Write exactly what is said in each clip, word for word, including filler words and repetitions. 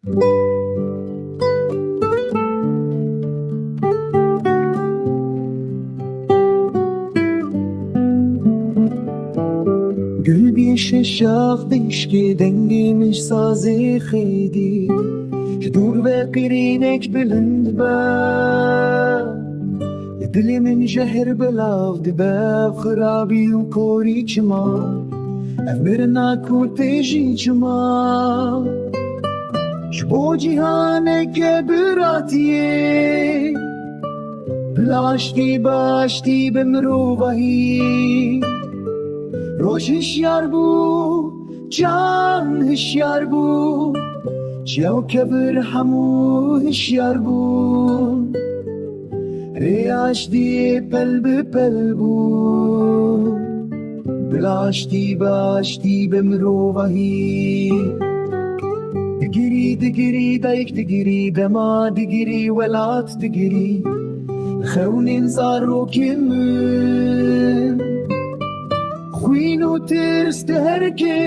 Gul bî şeşax dişkê dengê min ji sazê xêdî, ji dûr ve qirînek bilind be. Li dilê min jehr belav dibe, xirabî û korî çima? Ev mirina ku tê jî çima? Ji bo cîhaneke biratiyê, bila aştî be aştî bi mirovahî. Roj hişyar bû, can hişyar bû, çiya û kevir hemû hişyar bûn. Rê aştiyê pel bi pel bû, bila aştî be aştî bi mirovahî. Digirî, digirî, dayik digirî, dema digirî, welat digirî. Xewnên zarokên min. Xwîn û tirs di herkê,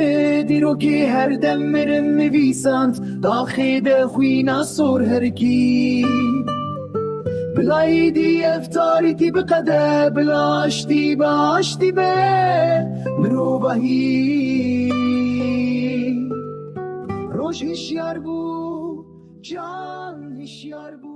dîrokê her dem mirim nivîsand, daxê de xwîna sor herkî. Bila êdî ev tarîtî biqede, bila aştî be, aştî be mirovahî. Roj hişyar bû, can hişyar bû.